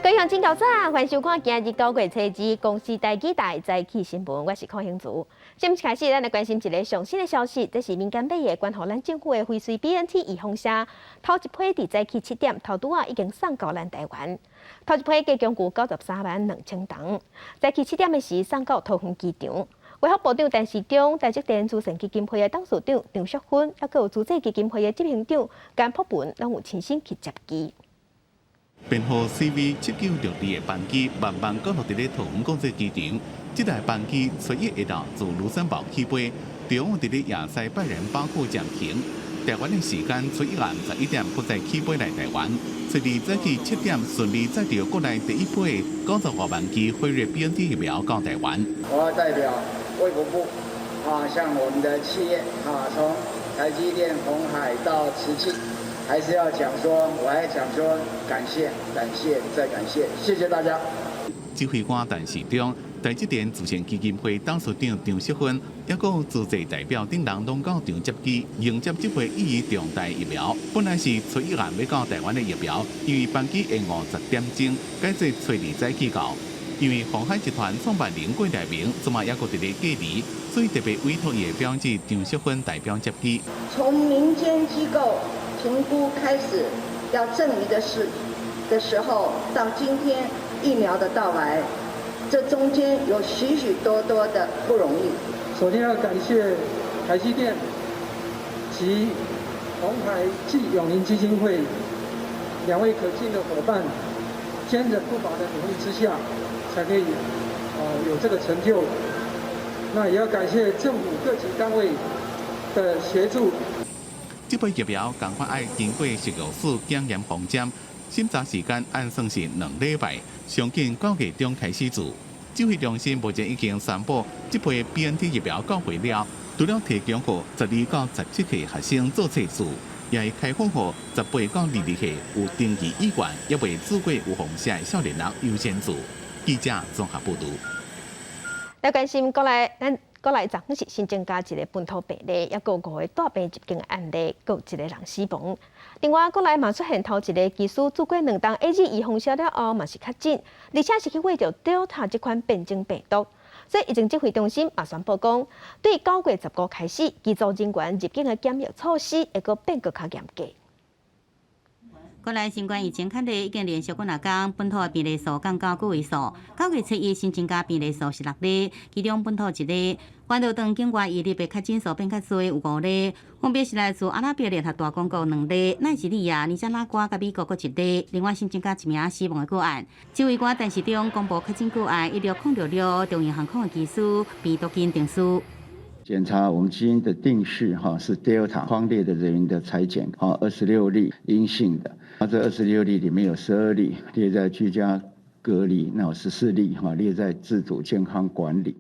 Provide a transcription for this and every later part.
各位鄉親早，歡迎收看今日9月初二公視台語台早起新聞，我是鄺興祖。先開始，咱來關心一个上新的消息，這是民間買的關予咱政府的輝瑞 BNT 預防射，頭一批佇早起7點頭拄仔已經送到咱台灣。頭一批共有93萬2千筒，早起7點的時送到桃園機場。衛福部長陳時中、台積電慈善基金會的董事長張淑芬，抑閣有慈濟基金會的執行長甘博文，攏有親身去接機。編號 CV7962的班機慢慢降落佇咧桃園國際機場。這台班機初一下晝自盧森堡起飛，中午佇咧亞西拜仁巴庫暫停。台灣的時間初一暗11點，閣再起飛來台灣。初二早起7點順利載著國內第一批90外萬劑輝瑞 BNT 疫苗到台灣。我要代表衛福部啊，向我們的企業啊，從台積電、鴻海到慈濟，還是要講說，我還講說感謝、感謝再感謝，謝謝大家。指揮官陳時中、台積電慈善基金會董事長張淑芬，抑閣有慈濟代表等人攏到場接機，迎接這批意義重大疫苗。本來是初一暗欲到台灣的疫苗，因為班機延誤10點鐘，改做初二早起到。因為鴻海集團創辦人郭台銘這馬抑閣佇咧隔離，所以特別委託伊的表姊張淑芬代表接機。從民間機構評估開始要證明的事的時候，到今天疫苗的到來，這中間有許許多多的不容易。首先要感謝台積電及鴻海暨永齡基金會兩位可敬的夥伴，堅忍不拔的努力之下，才可以有這個成就。那也要感謝政府各級單位的協助。這批疫苗仝款愛經過食藥署檢驗封緘，審查時間按算是2禮拜，上緊9月中開始注。指揮中心目前已經宣布，這批 BNT 疫苗到貨了，除了提供予12到17歲學生做測試，也會開放予18到22歲有登記意願，猶未注過預防射的少年人優先注。記者綜合報導。來關心國內，咱國內昨昏是新增加一个本土病例，抑閣有五个帶病入境的案例，閣有一个人死亡。另外，國內嘛出現頭一个機師注過兩針 AZ 預防射了後嘛是確診，而且是去秽著 Delta 這款變種病毒。所以疫情指揮中心嘛宣布講，對9月15開始，機組人員入境的檢疫措施會閣變閣較嚴格。國內新冠疫情確例已經連續幾若工，本土的病例數降到個位數。9月初一新增加病例數是六例，其中本土一例。環島當境外移入的確診數變較濟，有五例，分別是來自阿拉伯聯合大公國兩例、奈及利亞、尼加拉瓜佮美國各一例。另外新增加一名死亡的個案。指揮官陳時中公布確診個案，1606長榮航空的機師病毒基因定序。檢查我們基因的定序，哈是 Delta 匡列的人員的採檢，哈26例陰性的，那這26例裡面有12例列在居家隔離，那有14例哈列在自主健康管理。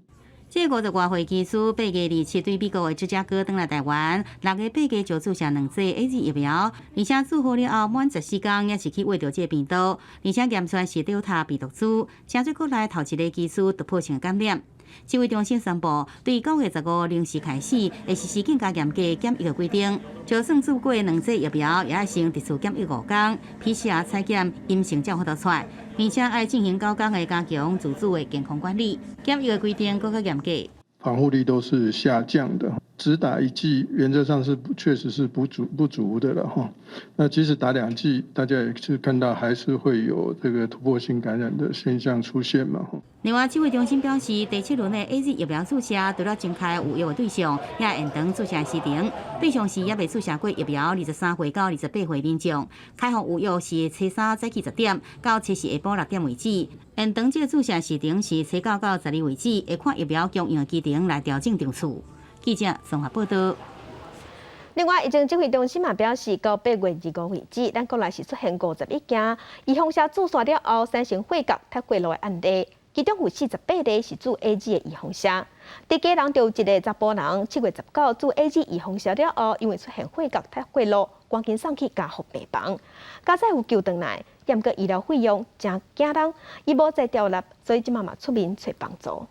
這50外歲機師8月27對美國的芝加哥轉來台灣，6月8日就注射兩劑 AZ 疫苗，而且注好了後滿14天也是去秽著這个病毒，而且驗出來是 Delta 病毒株，成做國內頭一个機師突破性感染。指揮中心宣布，對9月15零時開始，會實施更加嚴格檢疫的規定。就算注過兩劑疫苗，也愛先佇厝檢疫5天，PCR 採檢陰性才有法度出來，並且愛進行9天的加強自主的健康管理。檢疫的規定閣較嚴格。防護力都是下降的，只打一劑原則上是確實是不足的了哈。那即使打兩劑，大家也是看到還是會有這個突破性感染的現象出現嘛。另外，指揮中心表示，第七輪的 AZ 疫苗注射除了增開有約的對象，也延長注射時程。對象是猶未注射過疫苗23歲到28歲民眾，開放預約是初三早起10點到初四下晡6點為止。延長這个注射時程是初九到十二為止，會看疫苗供應的期程來調整場次。記者綜合報道。另外，疫情指揮中心嘛表示，到8月25為止，咱國內是出現51件預防射注射了後產生血壓脫血路的案例，其中有48例是注 AZ 的預防射。佇基隆就有一个查埔人，7月19注 AZ 預防射了後，因為出現血壓脫血路，趕緊送去加護病房。佳哉有救轉來，毋過醫療費用誠驚人，伊無才調納，所以這馬嘛出面揣幫助。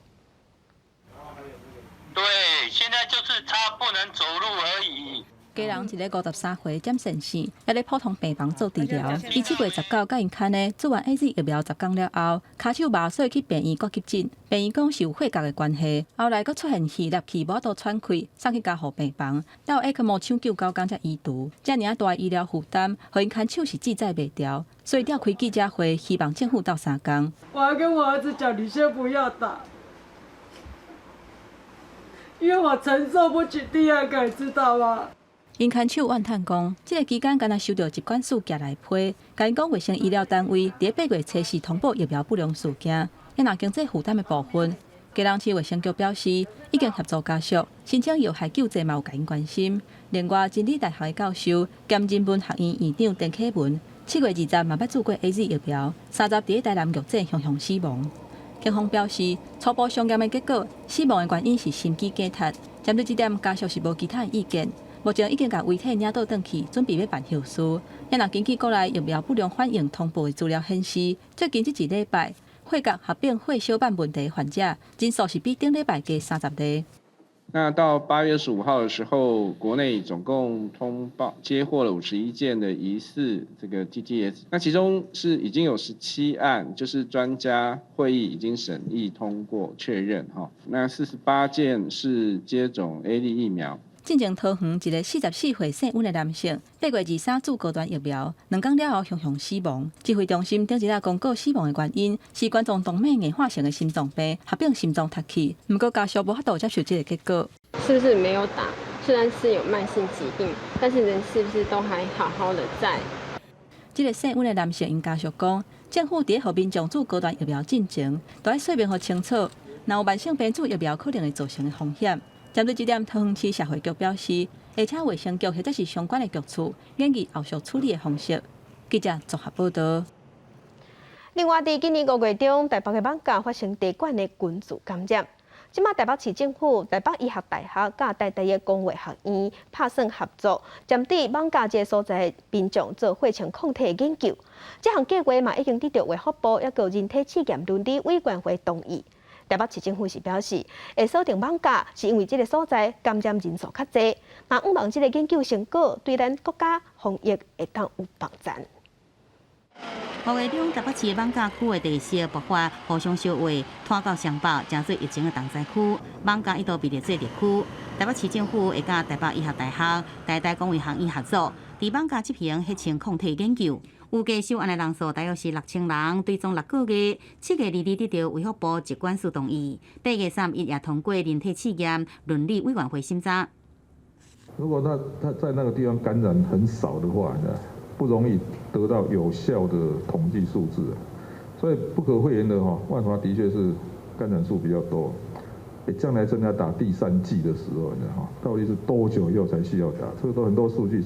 對，現在就是差不能走路而已。家人一个53歲踮前線，猶咧普通病房做治療。伊7月19佮𪜶牽的注完 AZ 疫苗10工了後，跤手麻，所以去病院閣急診。病院講是有血壓的關係，後來閣出現氣入去，無法度喘氣，送去加護病房。了後 ECMO 搶救9工才移除。遮爾仔大醫療負擔，予𪜶牽手是志在袂牢，所以召開記者會，希望政府鬥相共。我還跟我兒子講，你先不要打，因為我承受不起第二個，你知道嗎？𪜶牽手怨嘆講，這个期間敢若收著疾管署寄來批，共𪜶講衛生醫療單位佇8月初四通報疫苗不良事件，抑若經濟負擔的部分，基隆市衛生局表示，已經協助家屬申請藥害救濟，嘛有共𪜶關心。另外，真理大學的教授兼人文學院院長陳啟文，7月20嘛捌注過 AZ 疫苗，30佇台南玉井雄雄死亡。警方表示，初步相驗的結果，死亡的原因是心肌梗塞。針對這點，家屬是無其他的意見。目前已經共遺體領倒轉去，準備欲辦後事。抑若根據國內疫苗不良反應通報的資料顯示，最近這一禮拜，血壓合併血小板問題患者人數是比頂禮拜加30例。那到8月15號的時候，國內總共通報接獲了51件的疑似這個 TTS，那其中是已經有17案，就是專家會議已經審議通過確認哈。那48件是接種 AZ 疫苗。進前桃園一个44歲姓溫的男性，8月23注高端疫苗，2工了後雄雄死亡。指揮中心頂一日公告死亡的原因是冠狀動脈硬化性的心臟病，合併心臟窒息。毋過家屬無法度接受這个結果。是不是沒有打？雖然是有慢性疾病，但是人是不是都還好好的在？這个姓溫的男性𪜶家屬講，政府佇咧予民眾注高端疫苗進前，都愛說明予清楚，若有慢性病注疫苗可能會造成的風險。針對這點，桃園市社會局表示，會請衛生局或者是相關的局處研議後續處理的方式。記者綜合報道。另外，佇今年5月中，台北的艋舺發生茶館的群聚感染。這馬台北市政府、台北醫學大學佮台大的公衛學院拍算合作，針對艋舺這个所在民眾做血清抗體的研究。這項計劃嘛已經得著衛福部抑閣人體試驗倫理委員會同意。台北市政府是表示，會鎖定艋舺，是因為這个所在感染人數較濟，嘛向望這个研究成果對咱國家防疫會當有幫助。5月中，台北市艋舺區的地勢爆發互相相話，拖到雙北，成做疫情的重災區。艋舺一度被列做熱區。台北市政府會佮台北醫學大學、台大公衛學院合作，佇艋舺執行血清抗體研究。預計受案的人數大約是6000人，追蹤6個月。7月22得著衛福部疾管署同意，8月31也通過人體試驗倫理委員會審查。如果他在那個地方感染很少的話，不容易得到有效的統計數字，所以不可諱言的哈，萬華的確是感染數比較多。將來真的要打第三劑的時候，你知道到底是多久以後才需要打？這個都很多數據。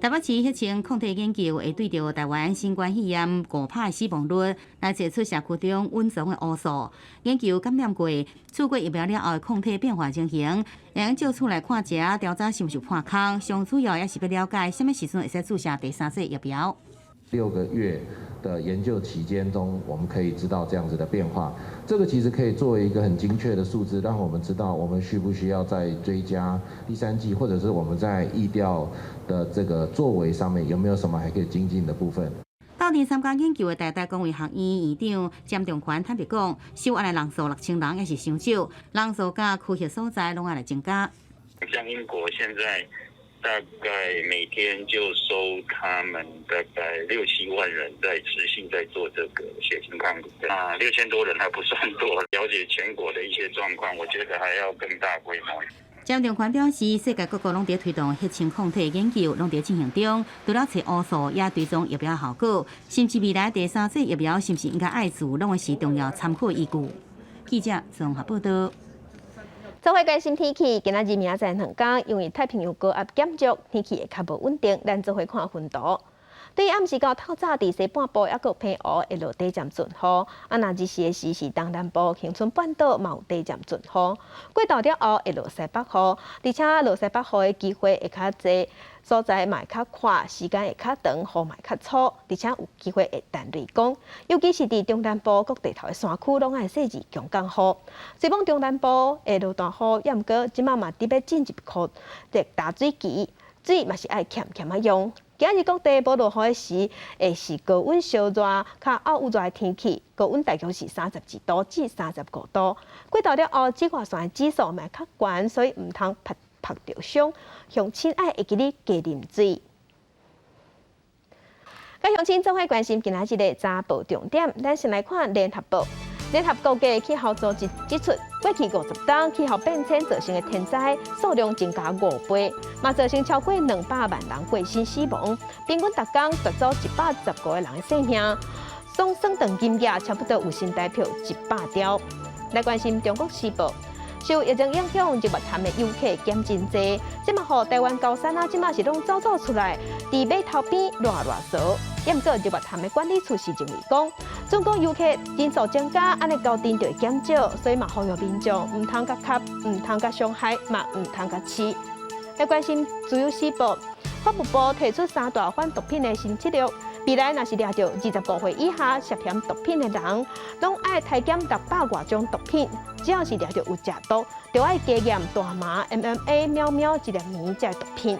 台北市血清抗體研究會對著台灣新冠肺炎5%的死亡率來找出社區中隱藏的烏數，研究感染過、注過疫苗了後的抗體變化情形，會用借此來看這調查是毋是破空。上主要也是欲了解啥物時陣會使注射第三劑疫苗。 6個月的研究期間中，我們可以知道這樣子的變化。這個其實可以作為一個很精確的數字，讓我們知道我們需不需要再追加第三劑，或者是我們在疫調的這個作為上面有沒有什麼還可以精進的部分。鬥陣參加研究的台大公衛學院院長詹仲權坦白講，受案的人數6000人也是傷少，人數佮區域所在攏愛來增加。像英國現在大概每天就收他們大概六七萬人在持續在做這個血清抗體，啊，6000多人還不算多。了解全國的一些狀況，我覺得還要更大規模。詹仲權表示，世界各國攏佇推動血清抗體研究，攏佇進行中，除了揣烏數，也追蹤疫苗效果，甚至未來第三劑疫苗是毋是應該愛注，攏會是重要參考依據。記者綜合報道。做伙關心天氣，今仔日明仔載2工，因為太平洋高壓減弱，天氣會較無穩定。咱做伙看雲圖。對暗時到透早，佇西半部抑閣澎湖會落短暫陣雨。啊，若日時的時是東南部、恆春半島嘛有短暫陣雨。過晝了後會落西北雨，而且落西北雨的機會會較濟，所在嘛會較闊，時間會較長，雨嘛會較粗，而且有機會會彈雷公。尤其是佇中南部各地頭的山區，攏愛細緻強降雨。雖講中南部會落大雨，抑毋過這馬嘛佇欲進入枯這大水期。水嘛是愛儉儉仔用。今日各地無落雨的時，會是高溫燒熱、較漚熱的天氣，高溫大約是32度至35度。過晝了後，紫外線的指數嘛較懸，所以毋通曝曝著傷。鄉親愛會記得加啉水。佮鄉親做伙關心今仔日的早報重點，咱先來看聯合報。聯合國際氣候組織指出，過去50冬氣候變遷造成的天災數量增加5倍，嘛造成超過200萬人過身死亡，平均逐工奪走115個人的性命，總算轉金額差不多有新台票100兆。來關心中國時報。受疫情影響，日月潭的遊客減真濟，這嘛予台灣高山啊，這馬是攏走走出來，佇碼頭邊賴賴趖。毋過日月潭的管理處是認為講，總共遊客人數增加，按呢猴陣就會減少，所以嘛呼籲民眾毋通共吸，毋通共傷害，嘛毋通共飼。來關心自由時報，法務部提出三大反毒品的新策略。未來若是掠著25歲以下涉嫌毒品的人，攏愛裁減600外種毒品。只要是掠著有食毒，就愛加驗大麻、MMA、喵喵這粒物這毒品。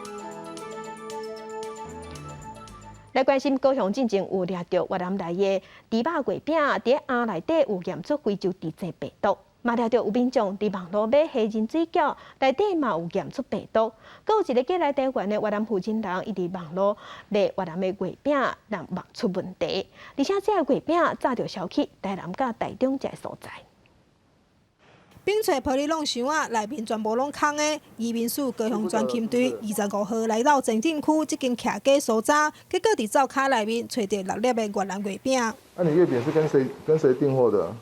來關心高雄進前有掠著越南來的豬肉月餅，佇餡內底有驗出非洲豬瘟病毒。嘛掠著有民眾佇網路買蝦仁水餃，內底嘛有驗出病毒。閣有一个過來台灣的越南負責人，伊佇網路賣越南的月餅，人望出問題。而且這个月餅早就銷去台南佮台中這个所在。冰揣玻璃櫳箱仔，內面全部攏空的。移民署高雄專勤隊25號來到前鎮區這間徛家搜查，結果佇灶跤內面揣著六粒的越南月餅。啊，你月餅是跟誰訂貨的？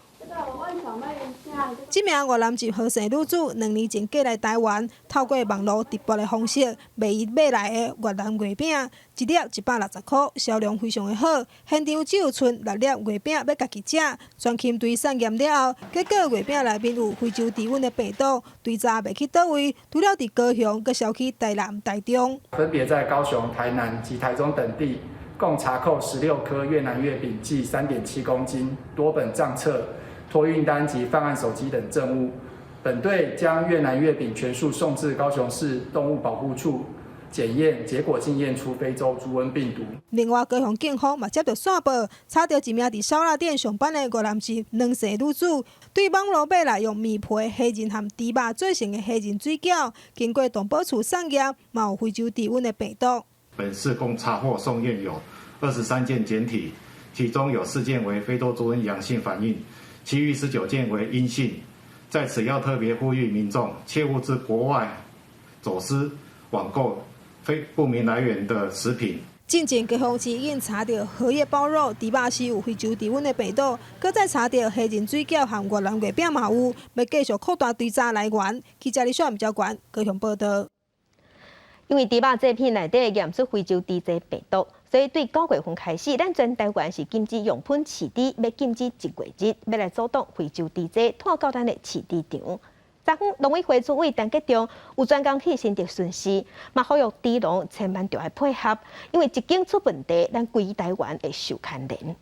這名越南籍何姓女子2年前過來台灣，透過網路直播的方式賣伊買來的越南月餅，一粒160塊，銷量非常的好。現場只有賰六粒月餅欲家己食。專勤隊送驗了後，結果月餅內面有非洲豬瘟的病毒，追查袂去佗位，除了佇高雄，閣銷去台南、台中。分別在高雄、台南及台中等地，共查扣16顆越南月餅計3.7公斤，多本賬冊、托運單及犯案手機等證物。本隊將越南月餅全數送至高雄市動物保護處檢驗，結果竟驗出非洲豬瘟病毒。另外，高雄警方嘛接著線報，查著一名佇燒臘店上班的越南籍黃姓女子，對網路買來用麵皮、蝦仁和豬肉做成的蝦仁水餃，經過動保處送驗，嘛有非洲豬瘟的病毒。本市共查獲送驗有23件檢體，其中有4件為非洲豬瘟陽性反應。其餘19件為陰性，在此要特別呼籲民眾，切勿自國外走私網購非不明來源的食品。進前高雄市已經查著荷葉包肉、豬肉絲有非洲豬瘟的病毒，閣再查著蝦仁水餃和越南月餅嘛有，欲繼續擴大追查來源。記者李小吳昭冠高雄報導。因為豬肉製品內底驗出非洲豬瘟病毒，所以對9月份開始，咱全台灣是禁止用噴飼豬，欲禁止一月日，欲來阻擋非洲豬瘟拖到咱的飼豬場。昨昏農委會主委陳吉仲有專工去新竹巡視，嘛呼籲豬農千萬著愛配合，因為一間出問題，咱規台灣會受牽連。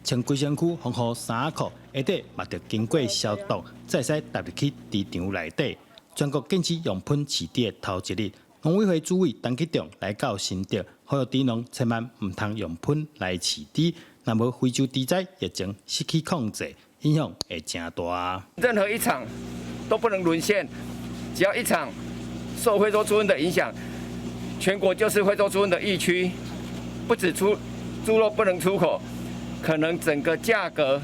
穿規身軀防護衫褲，鞋底嘛著經過消毒，才會使踏入去豬場內底。全國禁止用噴飼豬的頭一日，農委會主委陳吉仲來到新竹，呼籲豬農千萬毋通用噴來飼豬，若無非洲豬災疫情失去控制，影響會誠大。任何一場都不能淪陷，只要一場受非洲豬瘟的影響，全國就是非洲豬瘟的疫區，不止出豬肉不能出口，可能整個價格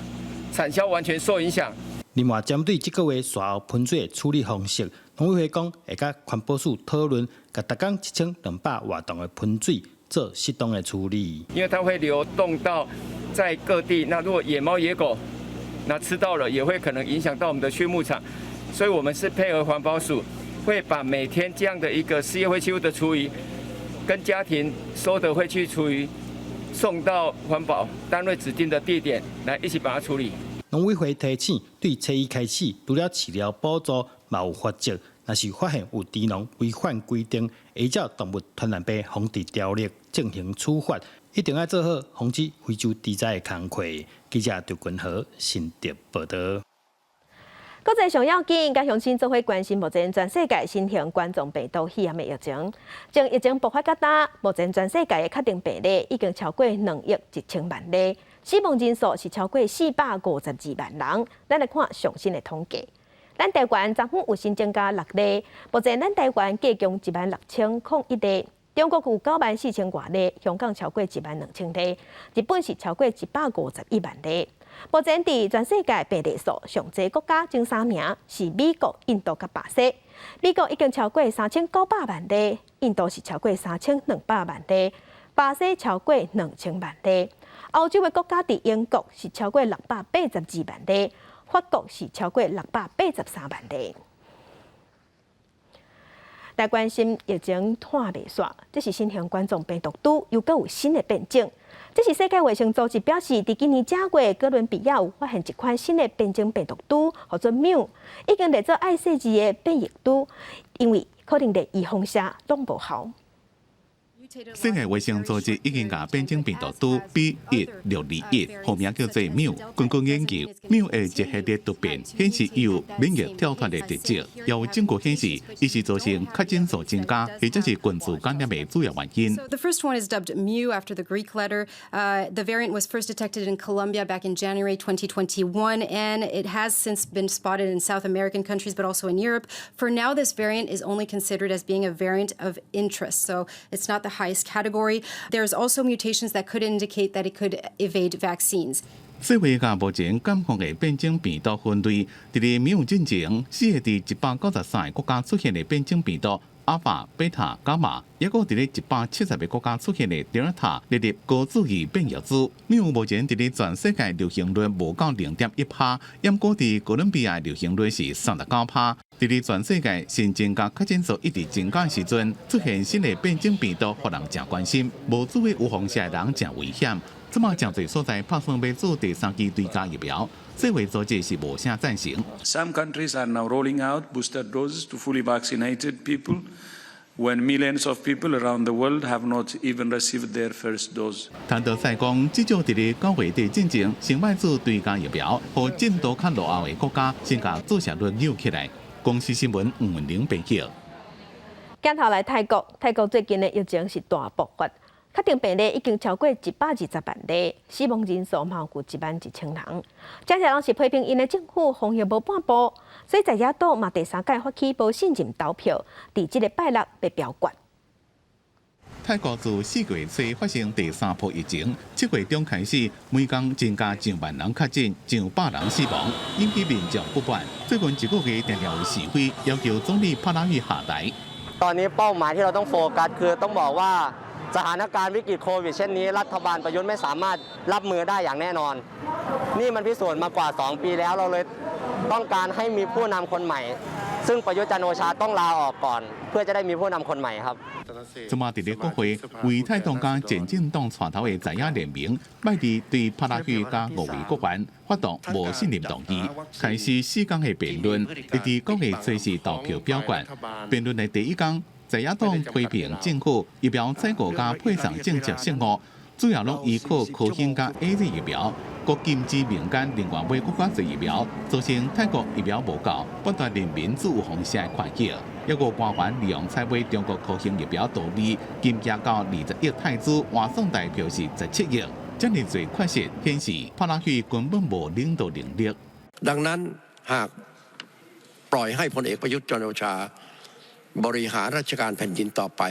產銷完全受影響。另外，針對這個月沙後噴水的處理方式，農委會講會佮環保署討論，共逐工1200外桶的噴水做適當的處理。因為它會流動到在各地，那如果野貓野狗那吃到了，也會可能影響到我們的畜牧場，所以我們是配合環保署，會把每天這樣的一個事業廢棄物的廚餘，跟家庭收的廢棄廚餘，送到環保單位指定的地點來一起把它處理。農委會提醒，對初一開始，除了飼料補助，嘛有罰則。若是發現有豬農違反規定，依照動物傳染病防治條例進行處罰，一定愛做好防止非洲豬災的工課。記者劉君和新竹報導。國際上要緊，佮鄉親做伙關心目前全世界新型冠狀病毒肺炎的疫情。從疫情爆發到今，目前全世界的確診病例已經超過2億1千萬例，死亡人數是超過452萬人。咱來看上新的統計，咱台灣昨昏有新增加六例，目前咱台灣計共16,001例。中國有9萬4千外例，香港超過1萬2千例，日本是超過151萬例。目前佇全世界病例數上濟國家前三名是美國、印度佮巴西。美國已經超過3900萬例，印度是超過3200萬例，巴西超過2000萬例。歐洲的國家佇英國是超過682萬例，法國是超過683萬例。來關心疫情拖袂煞，這是新型冠狀病毒株又閣有新的變種。這是世界衛生組織表示，佇今年正月，哥倫比亞有發現一款新的變種病毒株，號做繆，已經列做愛細膩的變異株，因為可能連預防射攏無效。世界衛生組織已經共變種病毒株 B.1.621號名叫做繆。根據研究，繆的一系列突變顯示有免疫跳脫的特質，也有證據顯示，伊是造成確診數增加，或者是群聚感染的主要原因。 So the first one is dubbed Mu after the Greek letter. The variant was first detected in Colombia back in January 2021, and it has since been spotted in South American countries, but also in Europe. For now, this variant is only considered as being a variant of interest, so it's not the highest category. There's also mutations that could indicate that it could evade vaccines. 世衛共目前監控的變種病毒分類，佇咧繆進前，四个佇193個國家出現的變種病毒阿爾法、貝塔、伽馬，抑閣佇咧170個國家出現的德爾塔列入高注意變異株。繆目前佇咧全世界流行率無到0.1趴，毋過佇哥倫比亞流行率是39趴。佇咧全世界新增佮確診數一直增加的時陣，出現新的變種病毒，予人誠關心。無注意預防射的人誠危險。這馬誠濟所在拍算欲注第三劑追加疫苗，世衛組織是無啥贊成。 Some countries are now rolling out booster doses to fully vaccinated people, when millions of people around the world have not even received their first dose. 譚德塞講，至少佇咧9月底進前，先欲注追加疫苗，予進度較落後的國家先共注射率扭起來。公視新聞吳文玲編譯。鏡頭來泰國，泰國最近的疫情是大爆發。確診病例已經超過120萬例，死亡人數嘛有1萬1千人。這些攏是批評𪜶的政府防疫無半步，所以在野黨嘛第三擺發起無信任投票，佇這个拜六欲表決。泰國自4月初發生第三波疫情，7月中開始，每工增加上萬人確診，上百人死亡，引起民眾不滿。最近一個月，定定有示威，要求總理帕拉育下台。 ตอนนี้เป้าหมายที่เราต้องโฟกัสคือต้องบอกว่าสถานการณ์วิกฤตโควิดเช่นนี้รัฐบาลประยุทธ์ไม่สามารถรับมือได้อย่างแน่นอน นี่มันพิสูจน์มากว่า 2 ปีแล้วเราเลยต้องการให้มีผู้นำคนใหม่ ซึ่งประยุทธ์จันทร์โอชาต้องลาออกก่อน เพื่อจะได้มีผู้นำคนใหม่ครับ 這馬佇咧國會為泰黨佮前進黨帶頭的在野聯盟，拜二對帕拉育佮五位國員發動無信任動議，開始4工的辯論，一直9月初四投票表決。辯論的第一工，在野黨批評政府疫苗採購佮配送政策失誤，主要攏依靠科興佮 AZ 疫苗，閣禁止民間另外買閣較濟疫苗，造成泰國疫苗無夠，剝奪人民注預防射的權益。抑閣官員利用採買中國科興疫苗圖利，金額到20億泰銖，換算台幣是17億。這爾濟缺失顯示帕拉育根本無領導能力。 ดังนั้นหากปล่อยให้พลเอกประยุทธ์จันทร์โอชา บริหารราชการแผ่นดินต่อไป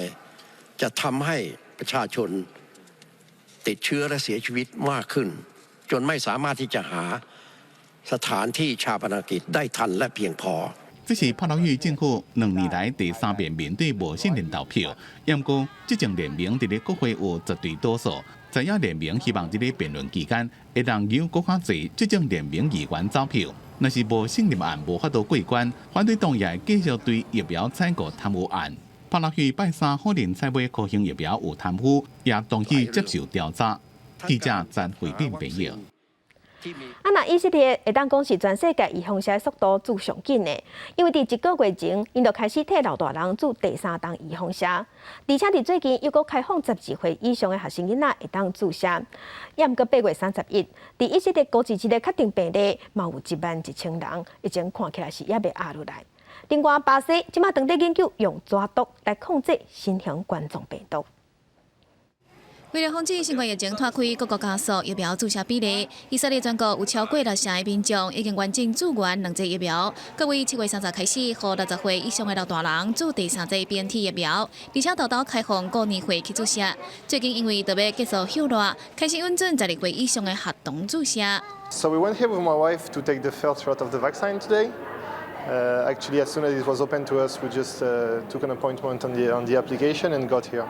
จะทำให้ประชาชนติดเชื้อและเสียชีวิตมากขึ้น จนไม่สามารถที่จะหาสถานที่ฌาปนกิจได้ทันและเพียงพอ 這是帕拉育政府2年來第三遍面對無信任投票，毋過執政聯盟佇咧國會有絕對多數，在野聯盟希望佇咧辯論期間會當有閣較濟執政聯盟議員走票。若是無信任案無法度過關，反對黨也會繼續對疫苗採購貪污案。帕拉育拜三否認採買科興疫苗有貪污，也同意接受調查。記者詹慧敏編譯。啊，若以色列會當講是全世界預防射速度做上緊的，因為佇一個月前，𪜶就開始替老大人注第三針預防射，而且佇最近又閣開放12歲以上的學生囡仔會當注射。猶毋過8月31，佇以色列估計這个確診病例嘛有11,000人，疫情看起來是猶未壓落來。另外，巴西這馬當地研究用蛇毒來控制新型冠狀病毒。為了防止新冠疫情拖開各國加速疫苗注射比例，以色列全國有超過六成的民眾已經完整注完兩劑疫苗。閣為7月30開始，予60歲以上的老大人注第三劑 BNT 疫苗，而且沓沓開放過年歲去注射。最近因為著欲結束歇熱，開始允准12歲以上的學童注射。 So we went here with my wife to take the first shot of the vaccine today. Actually, as soon as it was open to us, we just took an appointment on the application and got here.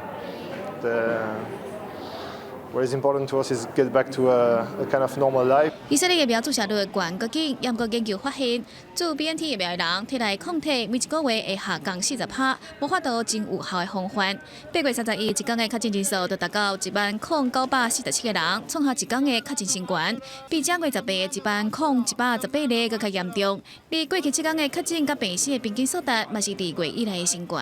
What is important to us is get back to a kind of normal life. 以色列疫苗注射率懸閣緊，猶毋過研究發現，注 BNT 疫苗的人體內抗體每一個月會下降40%，無法度真有效的防範。8月31，一工的確診人數就達到10,947個人，創下一工的確診新高，比正月18的10,118例閣較嚴重。而過去7工的確診佮病死的平均數值，嘛是2月以來的新高。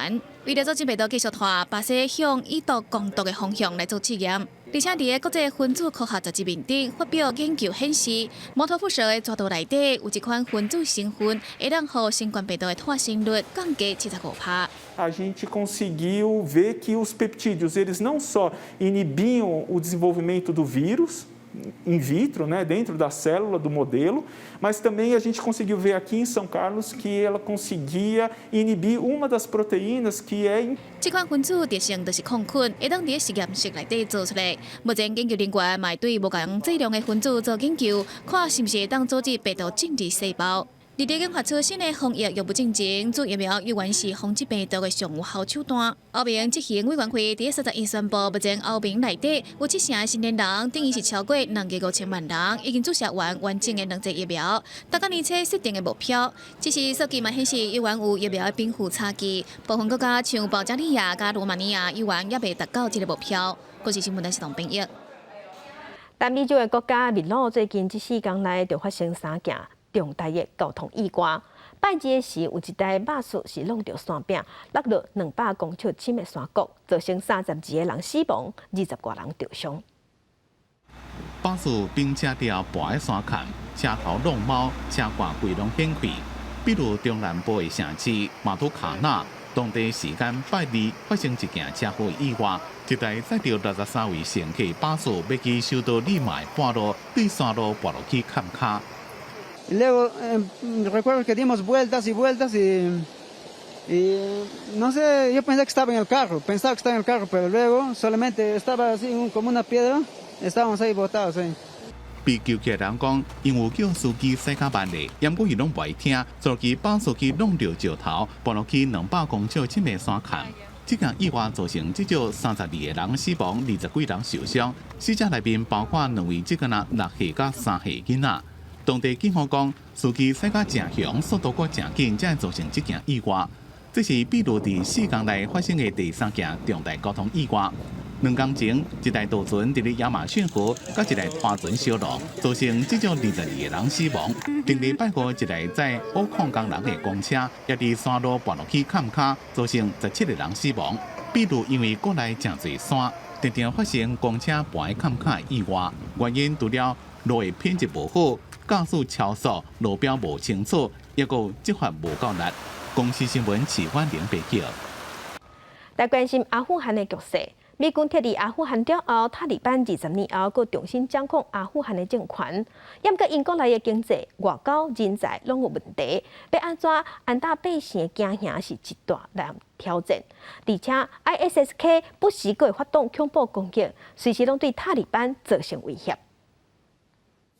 為了阻止病毒繼續拖，巴西向以毒攻毒的方向來做試驗。而且，佇個國際分子科學雜誌面頂發表研究顯示，摩托蝮蛇的蛇毒內底有一款分子成分，會當予新冠病毒的脫生率降低75%。 A gente conseguiu ver que os peptídeos eles não só inibiam o desenvolvimento do vírus in vitro, né, dentro da célula do modelo, mas também a gente conseguiu ver aqui em São Carlos que ela conseguia inibir uma das proteínas que é 這款分子特性就是抗菌，會當佇實驗室內底做出來。目前研究人員嘛對無仝劑量的分子做研究，看是毋是會當阻止病毒進入細胞。佇咧研發出新的防疫藥物進前，注疫苗猶原是防止病毒的上有效手段。歐盟執行委員會佇31宣布，目前歐盟內底有七成的成年人，等於是超過2億5千萬人，已經注射完完整的兩劑疫苗，達到年初設定的目標。只是數據嘛顯示，猶原有疫苗的貧富差距，部分國家像保加利亞佮羅馬尼亞，猶原猶未達到這個目標。國際新聞台是董編譯。南美洲的國家秘魯最近這四工內就發生三件重大的交通意外。拜二的時，有一台巴士是挵著山壁，落落200公尺深的山谷，造成32個人死亡，20外人著傷。巴士並車掉跋佇山崁，車頭挵貓，車蓋規攏掀開。秘魯中南部的城市馬圖卡納，當地時間拜二發生一件車禍意外，一台載著63位乘客巴士欲去首都利馬的半路，對山路跋落去崁跤。 Luego recuerdo que dimos vueltas y vueltas y no sé, yo pensé que estaba en el carro, pensaba que estaba en el carro, pero luego solamente estaba así como una piedra, estábamos ahí botados ahí. 被救起的人講，𪜶有叫司機駛較慢咧，毋過伊攏無愛聽，所以巴士去挵著石頭，跋落去200公尺深的山崁。這件意外造成至少32個人死亡，20幾人受傷。死者內面包括兩位這個若6歲佮3歲囡仔。當地警方講，司機駛甲誠兇，速度閣誠緊，才會造成這件意外。這是秘魯佇四工內發生的第三件重大交通意外。兩工前，一台渡船佇咧亞馬遜河，佮一台拖船相挏，造成至少22個人死亡。頂禮拜五，一台載挖礦工人的公車，也佇山路跋落去崁跤，造成17個人死亡。秘魯因為國內誠濟山，常常發生公車跋佇崁跤的意外，原因除了路的品質無好、駕駛超速、路標無清楚，抑閣執法無夠力。公視新聞徐婉玲報道。來關心阿富汗的局勢。美軍撤離阿富汗了後，塔利班20年後閣重新掌控阿富汗的政權。毋過𪜶國內的經濟、外交、人才攏有問題，欲按怎安撫百姓的驚嚇是一大難挑戰。而且 ISIS-K 不時閣會發動恐怖攻擊，隨時攏對塔利班造成威脅。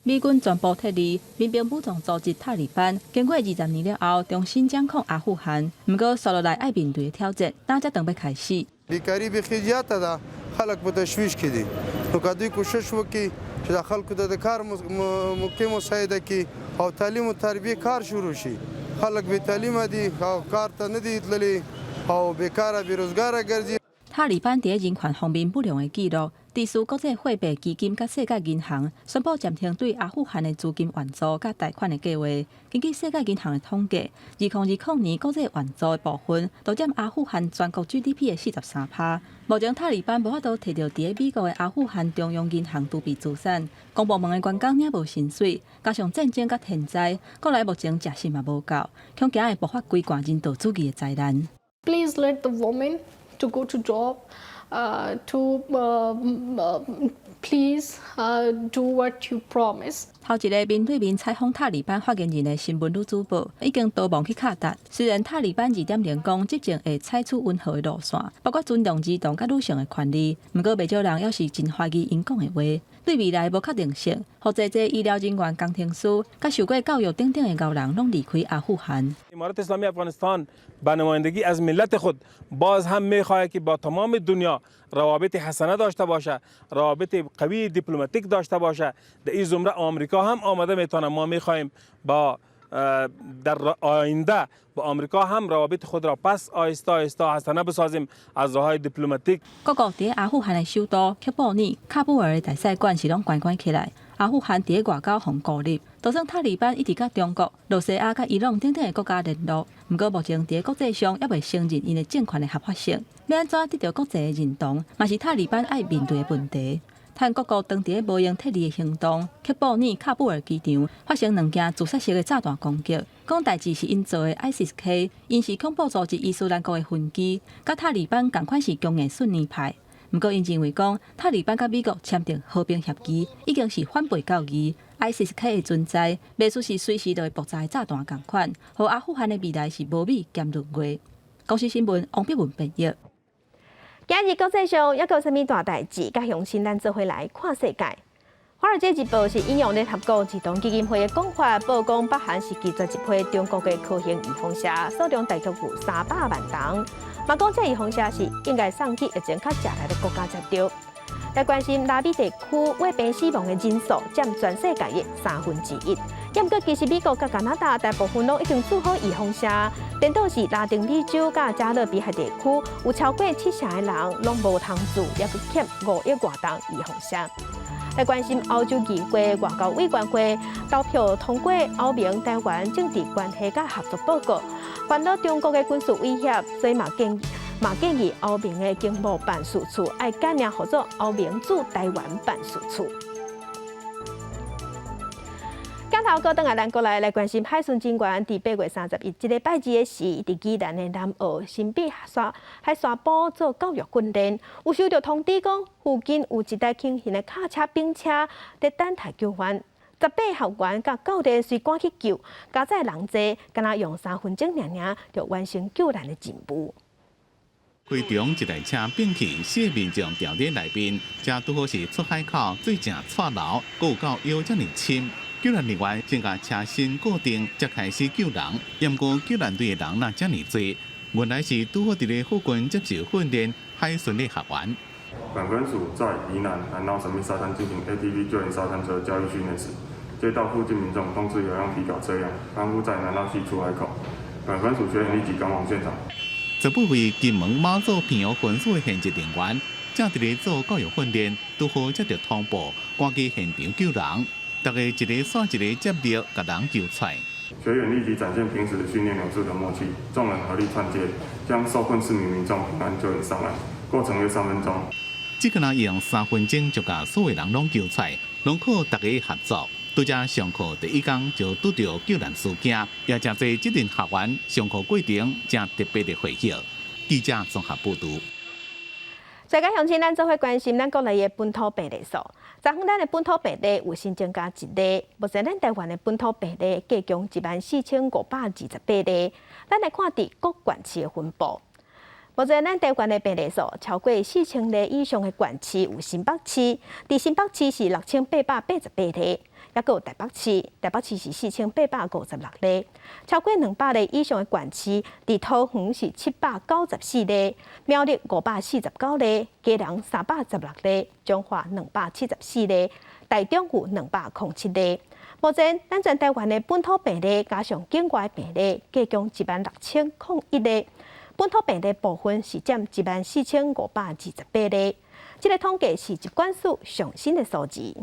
美軍全部撤離，民兵武裝組織塔利班經過20年了後，重新掌控阿富汗。毋過，紲落來愛面對的挑戰，今才準備開始。 بیکاري بیخي زیاته ده، خلک په تشویش کې دي، نو که دوی کوشش وکړي چې د خلکو ته د کار موقع مساعده کړي او تعلیم او تربیې کار شروع شي. خلک بې تعلیمه دي او کار ته نه دي تللي او بیکاره بې روزګاره ګرځي. 塔利班佇人權方面不良的記錄，支持國際貨幣基金佮世界銀行宣布暫停對阿富汗的資金援助佮貸款的計劃。根據世界銀行的統計，2020年國際援助的部分，都佔阿富汗全國 GDP 的43%。目前塔利班無法度提著佇咧美國的阿富汗中央銀行儲備資產，公部門的員工領無薪水，加上戰爭佮天災，國內目前食食嘛無夠，恐驚會爆發規罐人道主義的災難。 Please let the women to go to job, to please do what you promise. 頭一个面對面採訪塔利班發言人的新聞女主播已經逃亡去卡達。雖然塔利班2.0講執政會採取溫和的路線，包括尊重兒童佮女性的權利，毋過袂少人猶是真懷疑𪜶講的話。對未來無確定性，予濟濟醫療人員、工程師、佮受過教育等等的𠢕人攏離開阿富汗。 امارت اسلامی افغانستان به نمایندگی از ملت خود باز هم میخواهد که با تمام دنیا روابط حسنه داشته باشه، روابط قوی دیپلماتیک داشته باشه. در این زمره آمریکا هم آمده میتونه. ما میخواهیم با در آینده با آمریکا هم روابط خود را پس آهسته آهسته حسنه بسازیم از راه دیپلماتیک。各國佇阿富汗的首都喀布爾、喀布爾的大使館是攏關關起來。阿富汗佇咧外交予孤立，就算塔利班一直佮中國、羅西亞佮伊朗等等的國家聯絡，毋過目前佇咧國際上猶未承認𪜶的政權的合法性。欲按怎得著國際的認同，嘛是塔利班愛面對的問題。趁各國當佇咧無閒撤離的行動，喀布爾、喀布爾機場發生兩件自殺式的炸彈攻擊，講代誌是𪜶做的 ISIS-K，𪜶是恐怖組織伊斯蘭國的分支，佮塔利班仝款是強硬遜尼派。毋過，𪜶認為講塔利班佮美國簽訂和平協議，已經是反背教義。ISIS-K 的存在，袂輸是隨時都會爆炸的炸彈仝款，予阿富汗的未來是無米兼閏月。公視新聞王碧文編譯。今日國際上猶閣有啥物大代誌？佮鄉親咱做伙來看世界。華爾街日報是引用聯合國兒童基金會的講法，報講北韓是拒絕一批中國的科興預防射，數量大約有300萬人。嘛講這預防射是應該送去疫情較食力的國家才對。來關心拉美地區穢病死亡的人數佔全世界的1/3。毋過其實美國佮加拿大大部分攏已經注好預防射，顛倒是拉丁美洲佮加勒比海地區有超過七成的人攏無通注，猶閣欠5億外針預防射。來關心歐洲議會外交委員會投票通過歐盟台灣政治關係佮合作報告，煩惱中國的軍事威脅，所以嘛建議歐盟的經貿辦事處愛改名號做歐盟駐台灣辦事處。鏡頭閣轉來咱國內來關心海巡人員，佇8月31這个拜二的時，佇宜蘭的南澳新埤海沙埔做教育訓練，有收著通知講附近有一台輕型的卡車冰車佇等待救援。18學員佮教練隨趕去救，加載人濟，敢若用3分鐘爾爾就完成救難的任務。開場一台車變去，四民眾牢佇內面，這拄好是出海口水正掣流，閣有到腰遮爾深。救難人員先共車身固定，才開始救人。毋過救難隊的人若遮爾濟，原來是拄好佇咧附近接受訓練海巡的學員。本分署在宜蘭南澳神秘沙灘進行 ATV 救援沙灘車教育訓練時，接到附近民眾通知有用皮卡車輛翻覆在南澳溪出海口，本分署學員立即趕往現場。18位金門馬祖平湖分署的現職人員，正佇咧做教育訓練，拄好接著通報，趕去現場救人。大家一个煞一个接力，共人救出來。學員立即展現平時訓練有素的默契，眾人合力串接，將受困4名民眾平安救援上岸，過程約3分鐘。這個人用3分鐘就共所有人攏救出來，攏靠大家合作。拄才上課第一工就拄著救難事件，也誠濟這陣學員上課過程誠特別的回憶。記者綜合報導。大家鄉親，咱做伙關心咱國內的本土病例數。昨昏咱的本土病例有新增加一例，目前咱台灣的本土病例計共14,528例。咱來看佇各縣市的分布。目前咱台灣的病例數超過4000例以上的縣市有新北市，佇新北市是6888例，猶閣有台北市，台北市是4856例。超過200例以上的縣市，佇桃園是794例，苗栗549例，基隆316例，彰化274例，台中有207例。目前，咱全台灣的本土病例加上境外病例，計共16,001例。本土病例部分是佔14,528例。這个統計是疾管署上新的數字。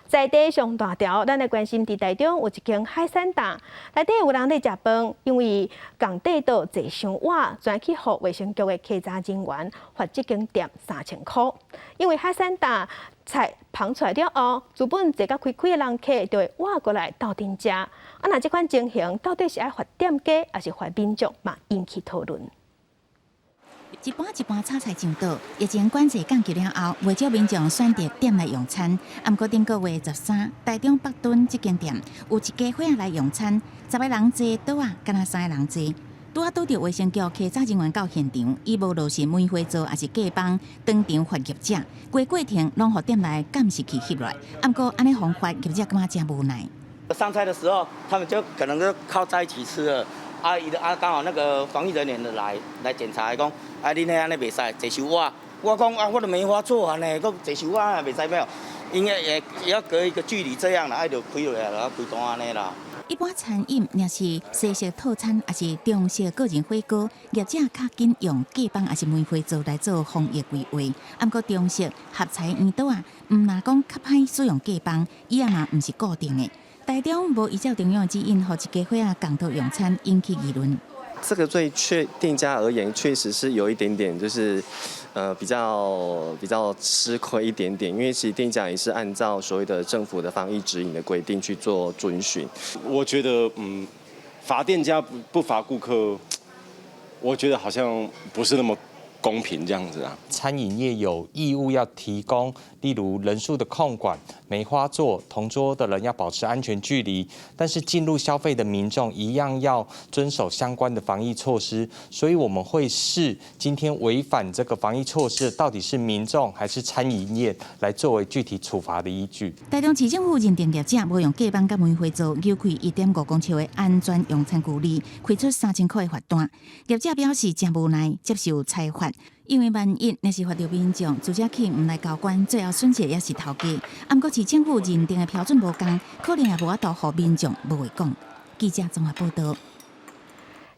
在地上大條，咱來關心佇台中有一間海產檔，內底有人咧食飯，因為仝塊桌坐傷倚，轉去予衛生局的稽查人員罰這間店3000箍。因為海產檔菜捧出來了後，原本坐甲開開的人客就會倚過來鬥陣食。啊，若這款情形到底是愛罰店家，抑是罰民眾，嘛引起討論。一盤一盤炒菜上桌，疫情管制降級了後，袂少民眾選擇店內用餐。啊，毋過頂個月13，台中北屯這間店有一家伙仔來用餐，10個人坐桌仔，干焦三個人坐。拄仔拄著衛生局稽查人員到現場，伊無落實梅花座抑是隔枋，當場罰業者，規過程攏予店內監視器翕落來。啊，毋過按呢方法，業者感覺誠無奈。上菜的時候，他們就可能就靠在一起吃了。啊，伊啊剛好那個防疫人員來檢查，講啊，恁彼按呢袂使坐傷倚。我講啊，我都梅花座按呢，閣坐傷倚袂使咩？應該也要隔一個距離這樣啦，啊就開落來啦，開單按呢啦。一般餐飲若是西式套餐，抑是中式個人火鍋，業者較緊用隔枋抑是梅花座來做防疫規劃。啊，毋過中式合菜圓桌仔，毋若講較歹使用隔枋，伊也嘛毋是固定的。台中無依照中央的指引，予一家伙仔仝桌用餐，引起議論。這個對確店家而言，確實是有一點點，就是，比較吃虧一點點，因為其實店家也是按照所謂的政府的防疫指引的規定去做遵循。我覺得，罰店家不罰顧客，我覺得好像不是那麼公平這樣子啊。餐飲業有義務要提供，例如人數的控管、梅花座、同桌的人要保持安全距離，但是進入消費的民眾一樣要遵守相關的防疫措施。所以我們會視今天違反這個防疫措施，到底是民眾還是餐飲業，來作為具體處罰的依據。台中市政府認定業者無用隔枋佮梅花座，扭開1.5公尺的安全用餐距離，開出3000箍的罰單。業者表示誠無奈，接受裁罰。因為萬一若是罰著民眾，自家去毋來交關，最後損失也是頭家。啊，毋過市政府認定的標準無仝，可能也無法度予民眾無話講。記者綜合報道。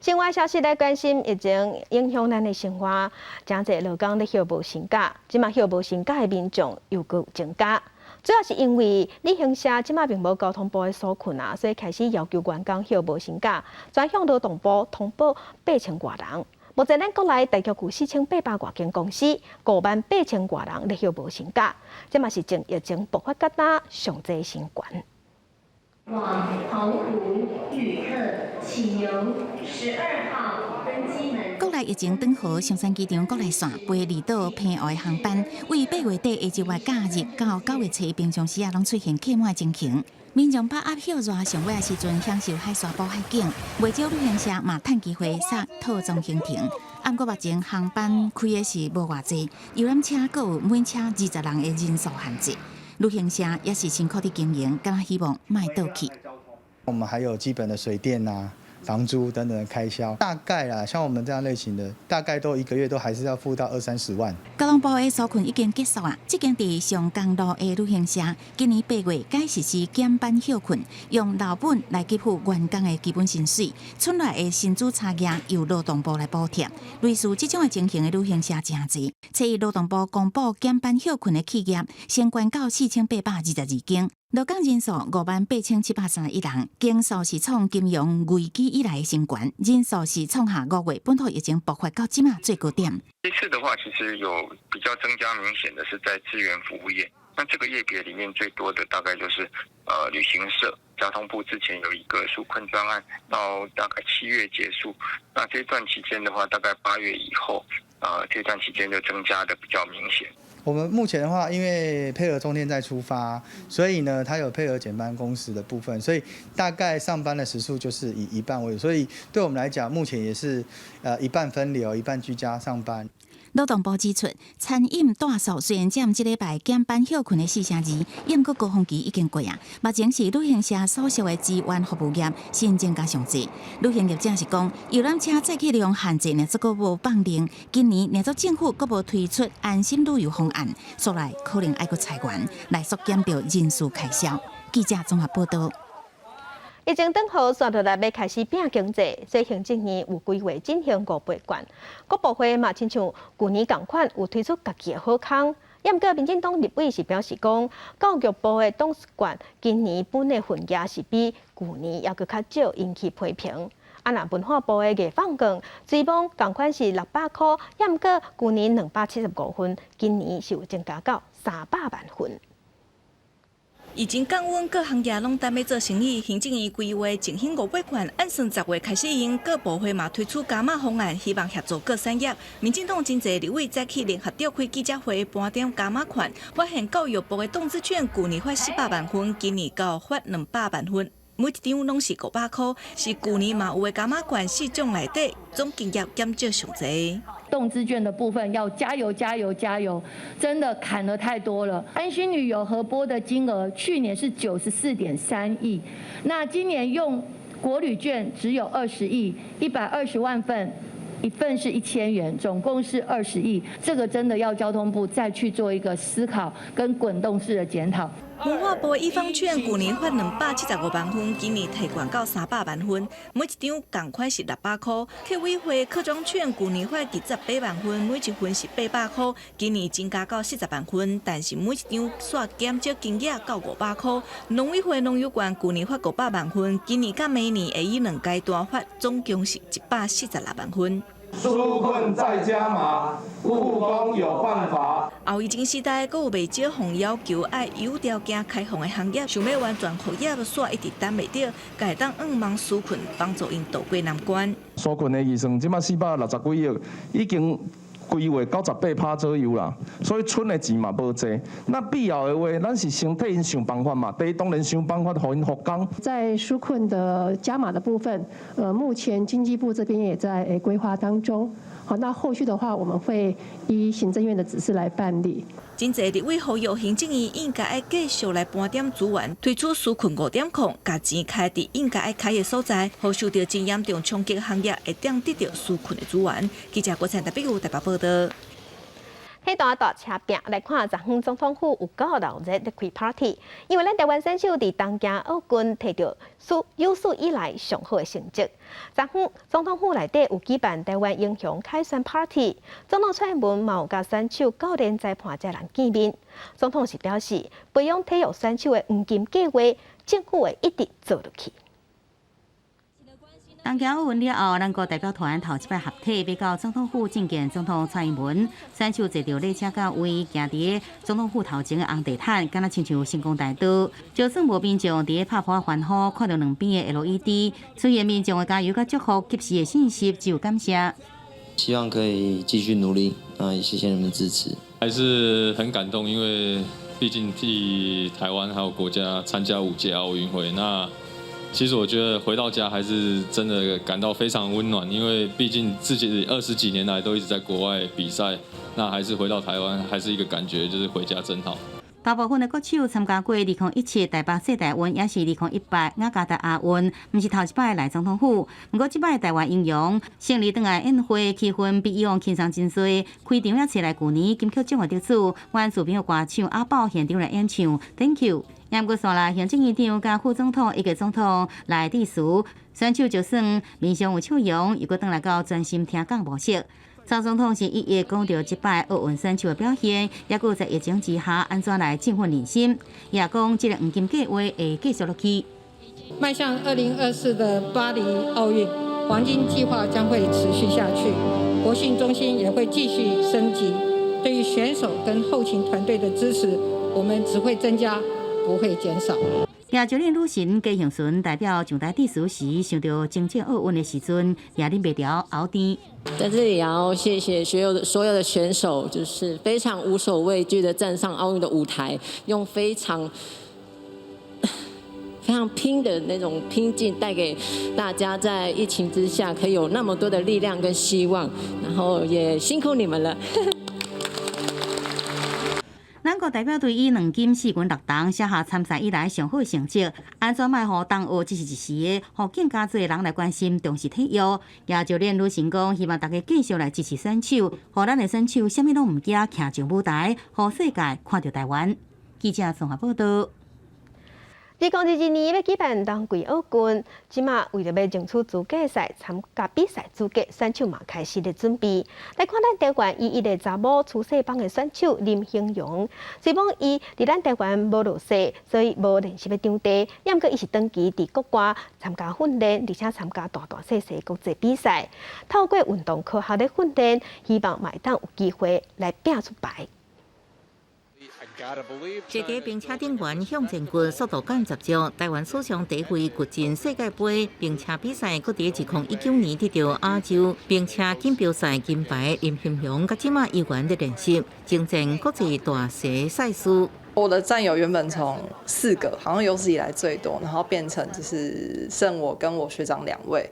新聞消息來關心疫情影響咱的生活，誠濟勞工咧歇無薪假，這馬歇無薪假的民眾又閣增加，主要是因為旅行社這馬並無交通部的紓困啊，所以開始要求員工歇無薪假，轉向勞動部通報8000外人。目前咱國內大概有4800外間公司，5萬8千外人咧歇無薪假，這嘛是從疫情爆發到今上濟新懸。往澎湖旅客，請由12號登機門。國內疫情轉好，松山機場國內線飛離島澎湖的航班，為8月底下晝的假日到9月初，平常時啊，攏出現客滿情形。民眾把握歇熱上尾的時陣，享受海沙埔海景，袂少旅行社嘛趁機會殺套裝行程。啊，毋過目前航班開的是無偌濟，遊覽車閣有每車20人的人數限制。旅行社也是辛苦佇經營，敢若希望莫倒去。我們還有基本的水電啊、房租等等的開銷，大概啦，像我們這樣類型的，大概都一個月都還是要付到二三十萬。交通部的紓困已經結束啊！這間佇松江路的旅行社，今年8月改實施減班歇睏，用老本來給付員工的基本薪水，賰來的薪資差額由勞動部來補貼。類似這種的情形的旅行社誠濟，初一勞動部公布減班歇睏的企業，升懸到4822間。勞工人數58,731人，總數是創金融危機以來的新高，人數是創下5月本土疫情爆發到這馬最高點。這次的話，其實有比較增加明顯的是在資源服務業，那這個業別裡面最多的大概就是旅行社。交通部之前有一個紓困專案，到大概7月結束，那這段期間的話，大概8月以後，這段期間就增加的比較明顯。我們目前的話，因為配合中天再出發，所以呢，它有配合減班工時的部分，所以大概上班的時數就是以一半為主，所以對我們來講，目前也是一半分流，一半居家上班。勞動部指出，餐飲大數雖然佔這禮拜減班歇睏的4成2，毋過高峰期已經過啊。目前是旅行社所屬的資源服務業新增加上濟。旅行業者是講，遊覽車載客量限制呢，這閣無放令。今年若做政府閣無推出安心旅遊方案，煞來可能愛閣裁員來縮減著人事開銷。記者綜合報道。疫情轉好，紲落來欲開始拚經濟，所以行政院有規劃振興五倍券。國部會嘛親像舊年仝款，有推出家己的好康。毋過民進黨立委是表示講，教育部的動資券今年分的份額是比舊年猶閣較少，引起批評。啊，若文化部的藝放券，雖罔仝款是600箍，毋過舊年275份，今年是有增加到300萬份。疫情降溫，各行業攏等欲做生意。行政院規劃振興五倍券，按算10月開始用，各部會嘛推出加碼方案，希望協助各產業。民進黨真濟立委早起聯合召開記者會，盤點加碼券，發現教育部的動資券舊年發400萬份，今年到發200萬份。每一張攏是500箍，是舊年嘛有的加碼券四種內底總金額減少上濟。動資券的部分要加油加油加油！真的砍了太多了。安心旅遊核撥的金額去年是94.3億，那今年用國旅券只有20億，120萬份，一份是1000元，總共是20億。這個真的要交通部再去做一個思考跟滾動式的檢討。文化部的藝坊券舊年發275萬份，今年提懸到300萬份，每一張仝款是600箍。客委會客莊券舊年發28萬份，每一份是800箍，今年增加到40萬份，但是每一張煞減少金額到500箍。農委會農遊券舊年發500萬份，今年佮明年會以兩階段發，總共是146萬份。紓困再加碼，故宮有辦法。後疫情時代，閣有袂少奉要求愛有條件開放的行業，想欲完全復業，煞一直等袂著，會當向望紓困，幫助𪜶渡過難關。紓困的預算這擺460幾億，已經規劃98%左右啦，所以賰的錢嘛無濟。那必要的話，咱是先替𪜶想辦法嘛。第一，當然想辦法予𪜶復工。在紓困的加碼的部分，目前經濟部這邊也在規劃當中。好，那後續的話，我們會依行政院的指示來辦理。真濟立委呼籲行政院應該愛繼續來盤點資源，推出紓困5.0，共錢開佇應該愛開的所在，予受著真嚴重衝擊行業會當得著紓困的資源。記者郭燦台北台北報道。彼段大車拚來看，昨昏總統府有夠鬧熱咧開 party，因為咱台灣選手佇東京奧運提著有史以來上好的成績。昨昏總統府內底有舉辦台灣英雄凱旋 party，總統蔡英文嘛有佮選手、教練、裁判遮人見面。總統是表示，培養體育選手的黃金計畫，政府會一直做落去。東京奧運了後，咱國代表團頭一擺合體，欲到總統府覲見總統蔡英文。選手坐著禮車到位，行佇總統府頭前的紅地毯，敢若親像星光大道。就算無民眾佇咧拍噗仔歡呼，看著兩邊的 LED，出現民眾的加油佮祝福，及時的信息，只有感謝。希望可以繼續努力，啊，也謝謝你們支持。還是很感動，因為畢竟替台灣還有國家參加5屆奧運會，那其實我覺得回到家還是真的感到非常溫暖，因為畢竟自己20幾年來都一直在國外比賽，那還是回到台灣，還是一個感覺，就是回家真好。大部分的國手參加過2017台北世大運，也是2018雅加達亞運，毋是頭一擺來總統府。毋過這擺台灣英雄勝利轉來宴會，氣氛比以往輕鬆真濟。開場也揣來舊年金曲獎的得主，原住民的歌手阿寶現場來演唱，Thank you。毋過紲來行政院長佮副總統以及總統來致辭，選手就算面上有笑容，又閣轉來到專心聽講模式。蔡總統是一一講著這擺奧運選手的表現，抑閣在疫情之下按怎來振奮人心，也講這個黃金計畫會繼續落去。邁向2024的巴黎奧運，黃金計劃將會持續下去，國訓中心也會繼續升級。對於選手跟後勤團隊的支持，我們只會增加，不會減少。亞教練女神郭幸純代表上台致辭時，想著征戰奧運的時陣，也忍袂牢喉甜。在這裡也要謝謝所有的選手，就是非常無所畏懼的站上奧運的舞台，用非常非常拼的那種拼勁，帶給大家在疫情之下可以有那麼多的力量跟希望，然後也辛苦你們了。咱國代表隊以2金4銀6銅寫下參賽以來上好成績。按怎莫予東奧只是一時的，予更加濟人來關心重視體育。也教練女神講，希望大家繼續來支持選手，予咱的選手啥物攏毋驚，徛上舞台，予世界看著台灣。記者綜合報道。2022年欲舉辦冬季奧運，這馬為著欲爭取資格賽參加比賽資格，選手嘛開始咧準備。來看咱台灣唯一的查某初世榜的選手林興榮，雖罔伊佇咱台灣無落世，所以無練習的場地，毋過伊是長期佇國外參加訓練，而且參加大大細細國際比賽，透過運動科學的訓練，希望嘛會當有機會來拼出牌。坐佇冰車頂懸向前滾，速度感十足。台灣史上第一位掘進世界盃冰車比賽，閣佇2019年得著亞洲冰車錦標賽金牌林興榮，佮這馬依然佇練習，征戰國際大型賽事。我的戰友原本從四個，好像有史以來最多，然後變成就是剩我跟我學長兩位。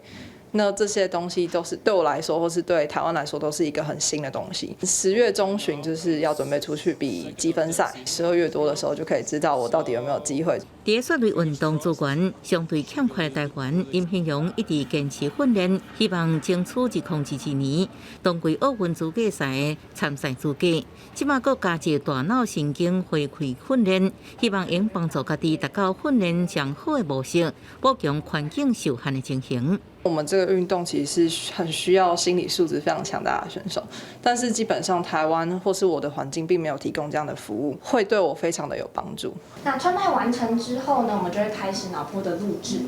那這些東西都是對我來說，或是對台灣來說，都是一個很新的東西。10月中旬就是要準備出去比積分賽，12月多的時候就可以知道我到底有沒有機會。佇雪類運動資源相對欠缺的台灣，林興榮一直堅持訓練，希望爭取2022年冬季奧運資格賽參賽資格。這馬閣加入大腦神經回饋訓練，希望能幫助家己達到訓練上好的模式，補強環境受限的情形。我們這個運動其實是很需要心理素質非常強大的選手，但是基本上台灣或是我的環境並沒有提供這樣的服務，會對我非常的有幫助。那穿戴完成之後呢，我們就會開始腦波的錄製。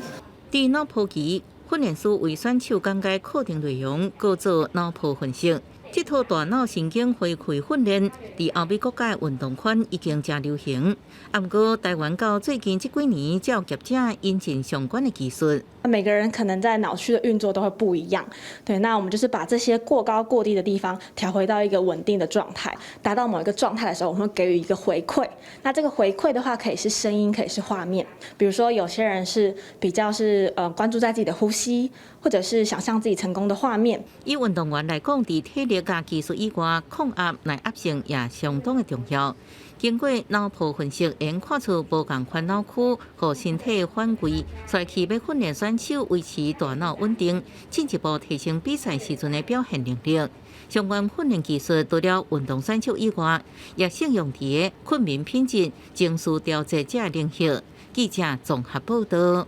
佇腦波機訓練師為選手講解課程內容，閣做腦波分析。這套大腦神經回饋訓練，佇歐美國家運動圈已經誠流行。啊，毋過台灣到最近這幾年，才有業者引進相關的技術。每個人可能在腦區的運作都會不一樣，對，那我們就是把這些過高過低的地方調回到一個穩定的狀態，達到某一個狀態的時候，我們會給予一個回饋。那這個回饋的話，可以是聲音，可以是畫面。比如說，有些人是比較是關注在自己的呼吸，或者是想象自己成功的畫面。以運動員來講，佇體力佮技術以外，抗壓耐壓性也相當的重要。經過腦波分析，會看出無仝款腦區予身體反饋，所以欲訓練選手維持大腦穩定，進一步提升比賽時陣的表現能力。相關訓練技術除了運動選手以外，也適用佇睏眠品質、情緒調節這領域。記者綜合報道。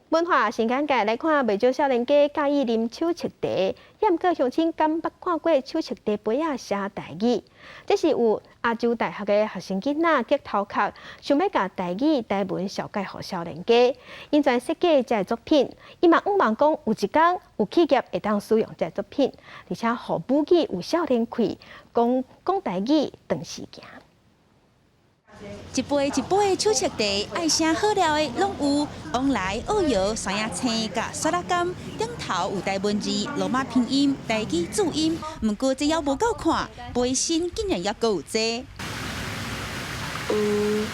文化新簡介來看，袂少少年家佮意啉手冊茶，也毋過鄉親敢捌看過手冊茶杯仔寫台語？這是有亞洲大學的學生囡仔激頭殼，想欲共台語台文紹介予少年家，𪜶專設計這个作品，伊嘛向望講有一工有企業會當使用這个作品，而且予母語有少年氣，講講台語當時行。一杯一杯的手冊茶，愛啥好料的攏有，往來澳搖、山仔青佮雪仔柑，頂頭有台文字、羅馬拼音、台語注音。毋過這猶無夠看，杯身竟然猶閣有這。有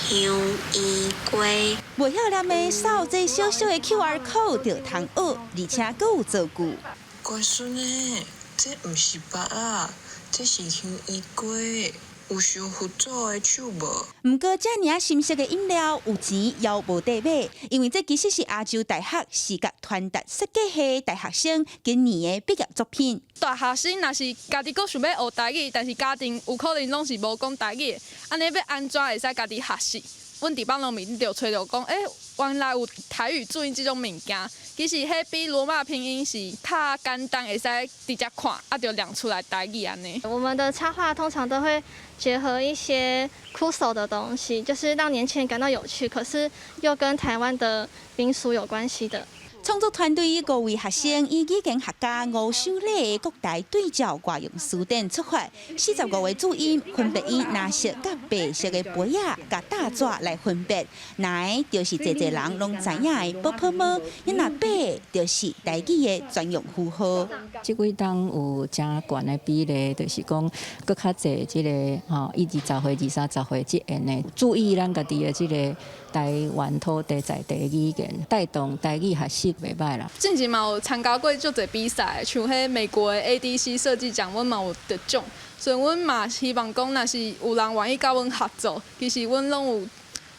香圓粿。袂曉念的掃這小小的 QR code 就通學，而且閣有造句。乖孫仔，這毋是菝仔，這是香圓粿。有像佛祖的手無？毋過遮爾仔深色的飲料有錢猶無得買，因為這其實是亞洲大學視覺傳達設計系大學生今年的畢業作品。大學生若是家己閣想欲學台語，但是家庭有可能攏是無講台語的，按呢欲按怎會使家己學習？阮佇網路面就揣著講，欸，原來有台語注音這種物件，其實彼比羅馬拼音是較簡單，會使直接看，啊，就念出來台語按呢。我們的插畫通常都會結合一些酷手的東西，就是讓年輕人感到有趣，可是又跟台灣的民俗有關係的。創作團隊五位學生以語言學家吳守禮的國台對照外用辭典出發，45個注音分別以藍色佮白色的杯仔佮大紙來分別。藍的就是濟濟人攏知影的寶寶貓，若白的就是台語的專用符號。這幾冬有誠懸的比例，就是講閣較濟這个吼，以20歲、20、30歲這緣的注意咱家己的這个台灣土地在地語言，帶動台語學習袂䆀啦。進前嘛有參加過足濟比賽，像彼美國的 ADC 設計獎，阮嘛有得獎。所以阮嘛希望講，若是有人願意佮阮合作，其實阮攏有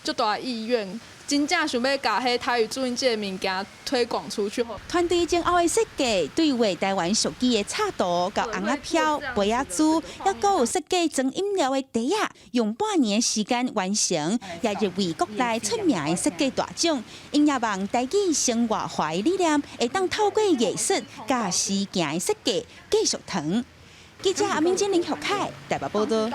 足大意願，真正想欲共彼台語注音這个物件推廣出去。團隊前後的設計，對話台灣屬意的插圖、佮尪仔飄、杯仔珠，猶閣有設計裝飲料的袋仔，用半年的時間完成，也入圍國內出名的設計大獎。𪜶也望台語生活化的理念，會當透過藝術佮時行的設計繼續傳。記者阿明珍、林玉凱台北報道。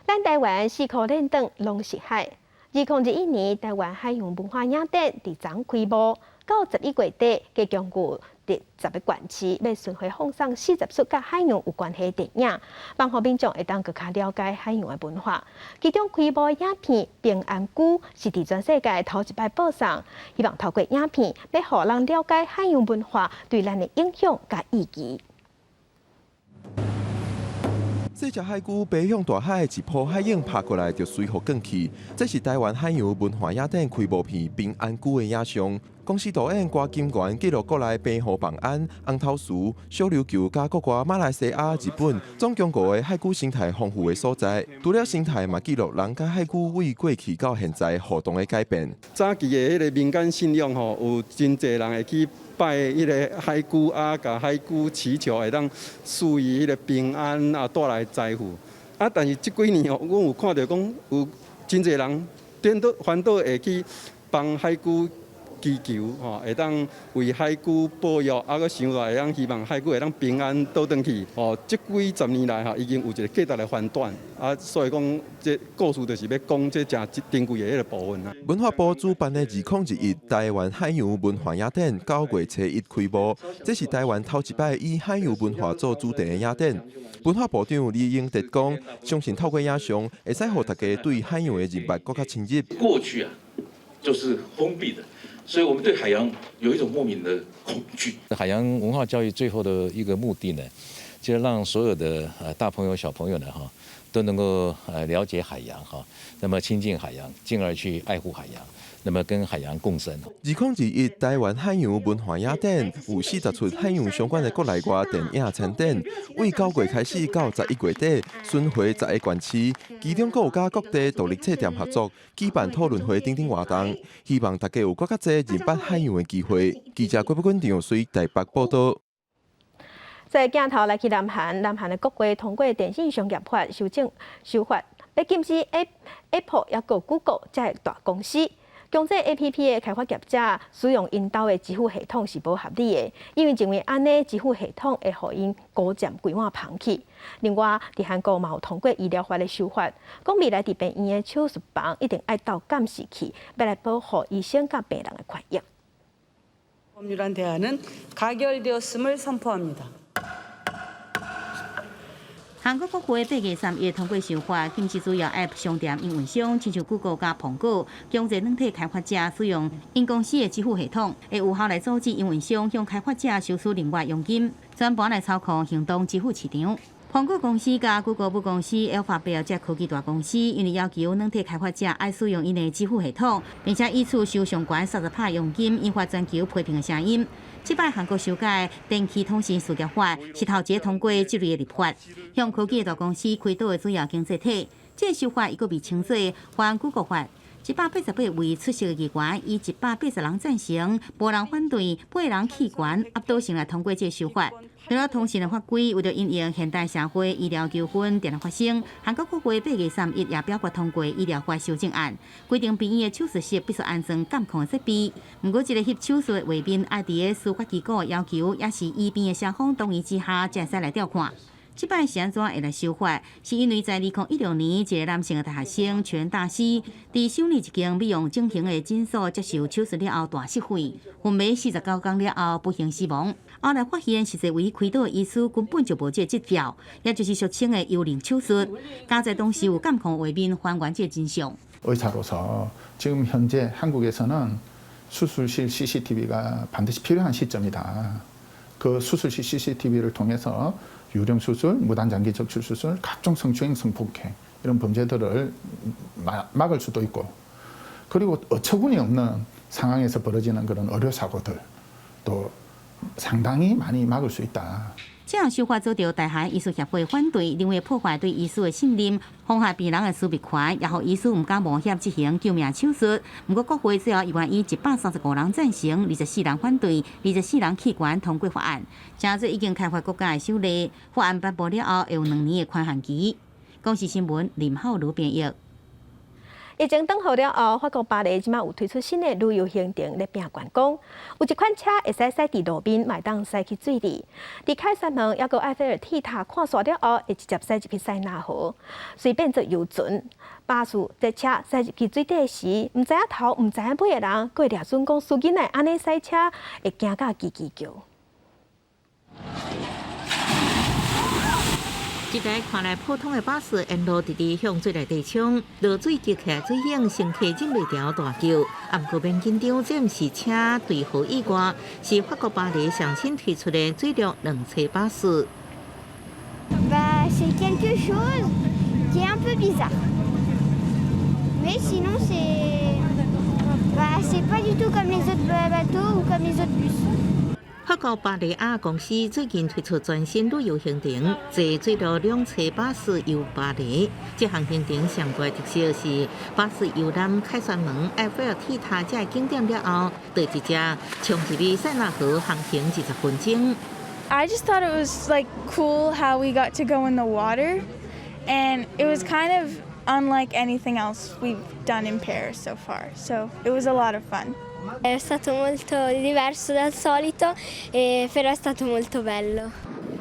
咱台灣四箍練轉攏是海。2021年，台灣海洋文化影展佇昨開幕，到11月底，加共有佇10個縣市欲巡迴放送40齣佮海洋有關係的電影，幫予民眾會當閣較了解海洋的文化。其中開幕的影片《平安龜》是佇全世界頭一擺播送，希望透過影片，欲予人了解海洋文化對咱的影響佮意義。這隻海龜飛向大海，一波海湧拍過來就隨予捲去。這是台灣海洋文化影展開幕片《平安龜》的影像。公視導演郭金元記錄國內澎湖望安、紅頭嶼、小琉球佮國外馬來西亞、日本，總共五个海龜生態豐富的所在。除了生態，嘛記錄人佮海龜對過去到現在互動的改變。早期的彼个民間信仰吼，有真濟人會去拜彼个海龜啊，共海龜祈求會當賜予彼个平安啊，帶來財富。啊，但是這幾年吼，阮有看著講有真濟人顛倒反倒會去幫海龜祈求吼，會當為海龜保佑，啊，閣想來會當希望海龜會當平安倒轉去。吼，這幾十年來吼，已經有一個價值的翻轉。啊，所以講這故事就是欲講這誠珍貴的彼个部分啊。文化部主辦的2021台灣海洋文化影展9月初一開幕，這是台灣頭一擺以海洋文化做主題的影展。文化部長李英哲講，相信透過影像，會使予大家對海洋的認識閣較深入。過去啊，就是封閉的。所以我們對海洋有一種莫名的恐懼。海洋文化教育最後的一個目的呢，就是讓所有的大朋友小朋友呢哈，都能夠了解海洋哈，那麼親近海洋，進而去愛護海洋，那麼跟海洋共生。2021台灣海洋文化影展有40齣海洋相關的國內外電影參展，對9月開始到11月底巡迴10個縣市，其中閣有佮各地獨立冊店合作舉辦討論會等等活動，希望大家有閣較濟認捌海洋的機會。記者郭寶君、張水台北報道。在鏡頭來去南韓，南韓的國會通過電信商業法修正修法，欲禁止 Apple 抑閣 Google 這个大公司。強制 A P P 的開發業者使用𪜶兜的支付系統是無合理的，因為認為按呢支付系統會予𪜶孤佔規碗芳去。另外，佇韓國嘛有通過醫療法的修法，講未來佇病院的手術房一定愛鬥監視器，欲來保護醫生佮病人的權益。 법률안대안은가결되었음을선포합니다。 韓國國會8月3日通過修法，禁止主要 App 商店營運商，親像 Google 佮蘋果，強制軟體開發者使用𪜶公司的支付系統，會有效來阻止營運商向開發者收取另外佣金，全盤來操控行動支付市場。蘋果公司佮 Google 母公司 Alphabet 這科技大公司，因為要求軟體開發者愛使用𪜶的支付系統，並且以此收上懸30%佣金，引發全球批評的聲音。這擺韓國修改電氣通信事業法，是頭一个通過這類的立法，向科技大公司開刀的主要經濟體。這个修法猶閣被稱做反谷歌法。188位出席的議員，以180人贊成，無人反對，八人棄權，壓倒性來通過這个修法。除了通訊的法規，為著因應現代社會醫療糾紛定定發生，韓國國會8月3日也表決通過醫療法修正案，規定病院的手術室必須安裝監控設備。毋過，這個翕手術的畫面，愛佇个司法機構的要求，抑是醫病的雙方同意之下，才會使來調看。這擺是按怎會來修法？是因為在2016年，一个男性的大學生全大師，佇首爾一間美容整形的診所接受手術了後大失血，昏迷49天了後不幸死亡。後來發現，實際為開刀的醫師根本就無這個執照，也就是俗稱的幽靈手術。佳哉當時有監控畫面還原這個真相。 의사로서 지금 현재 한국에서는 수술실 CCTV가 반드시 필요한 시점이다. 그 수술실 CCTV를 통해서 유령 수술, 무단 장기 적출 수술, 각종 성추행, 성폭행 이런 범죄들을 막을 수도 있고 그리고 어처구니 없는 상황에서 벌어지는 그런 의료 사고들 또 상당히 많이 막을 수 있다. 這項修法遭著大韓醫師協會反對，認為破壞對醫師的信任，妨害病人的私密權，也予醫師毋敢冒險執行救命手術。毋過國會最後依然以135人贊成、24人反對、24人棄權通過法案。這做已經開發國家的首例，法案頒布了後會有2年的寬限期。公視新聞林浩如編譯。疫情轉好了後，法國巴黎這馬有推出新的旅遊行程咧拼觀光。有一款車會使駛佇路面，嘛會當駛去水裡。佇凱旋門抑閣埃菲爾鐵塔看煞了後，會直接駛入去塞納河，隨變做遊船。巴士這車駛入去水底時，毋知影頭毋知影尾的人，閣會掠準講司機若按呢駛車，會驚甲吱吱叫。這台看來普通的巴士，沿路直直向水內底衝，落水激起水湧，乘客忍袂牢大叫。啊，毋過免緊張，這毋是車墜河意外，是法國巴黎上新推出的水陸兩棲巴士。 Bah, c'est quelque chose qui est un peu bizarre. Mais sinon, c'est bah, c'est pas du tout comme les autres bateaux ou comme les autres bus. 法國巴黎亞公司最近推出全新旅遊行程，坐水陸兩棲巴士遊巴黎。這項行程上大特色是巴士遊覽凱旋門、埃菲爾鐵塔這景點了後，就直接衝入去塞納河航行20分鐘。 I just thought it was like cool how we got to go in the water, and it was kind of unlike anything else we've done in Paris so far. So it was a lot of fun. È stato molto diverso dal solito, però è stato molto bello.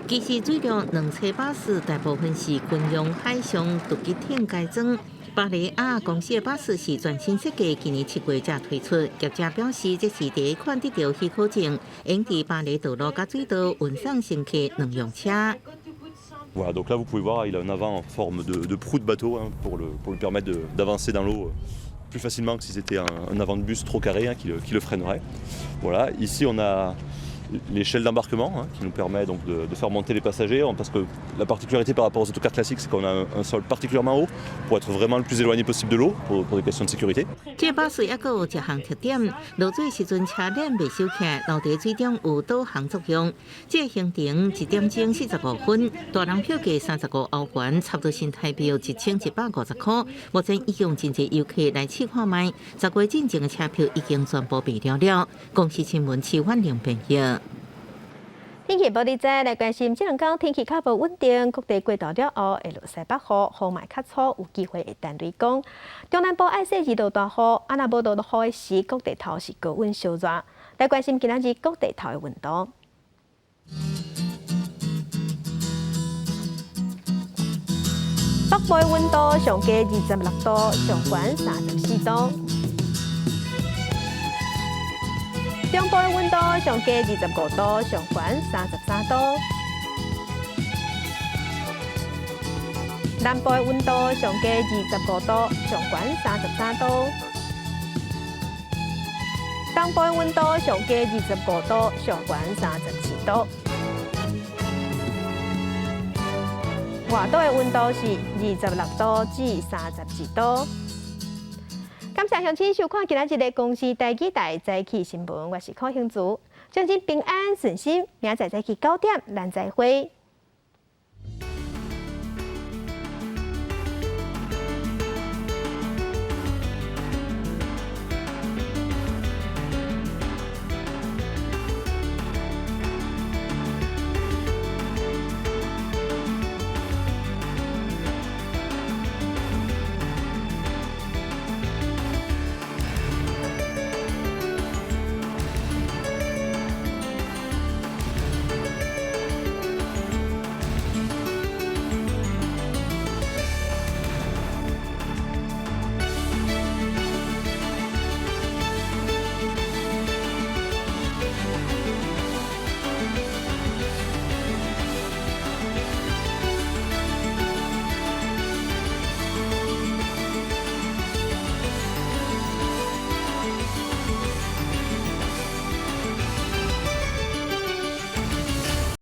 其實水陸兩棲巴士大部分是軍用海上突擊艇改裝。巴黎亞公司的巴士是全新設計，今年7月才推出。業者表示，這是第一款得著許可證，用佇巴黎道路佮水道運送乘客兩用車。 Voilà, donc là vous pouvez voir, il a un avant en forme de proue de bateau, hein, pour lui permettre d'avancer dans l'eau plus facilement que si c'était un avant de bus trop carré, hein, qui le freinerait. Voilà, ici on a l'échelle d'embarquement, hein, qui nous permet donc de faire monter les passagers, parce que la particularité par rapport aux autocars classiques, c'est qu'on a un sol particulièrement haut pour être vraiment le plus éloigné possible de l'eau pour des questions de sécurité. 這巴士抑閣有一項特點，落水時陣車鏈袂收起來，留佇水中有導航作用。這個行程1點鐘45分，大人票價35歐元，差不多新台幣1150塊。目前已經有真濟遊客來試看覓，10月進前的車票已經全部賣了了。公視新聞徐婉玲編譯。天氣報你知，來關心這兩工天氣較無穩定，各地過晝了後會落西北雨，雨嘛較粗，有機會會彈雷公。中南部愛細緻落大雨，啊若無落雨的時，各地頭是高溫燒熱。來關心今仔日各地頭的溫度。北部的溫度上低26度，上懸34度。中部的溫度上低25度，上懸33度。南部的溫度上低25度，上懸33度。東部的溫度上低25度，上懸34度。外島的溫度是26度至31度。感謝鄉親收看今仔日的公視台語台早起新聞，我是柯興竹，祝恁平安順心，明仔載早起9點，咱再會。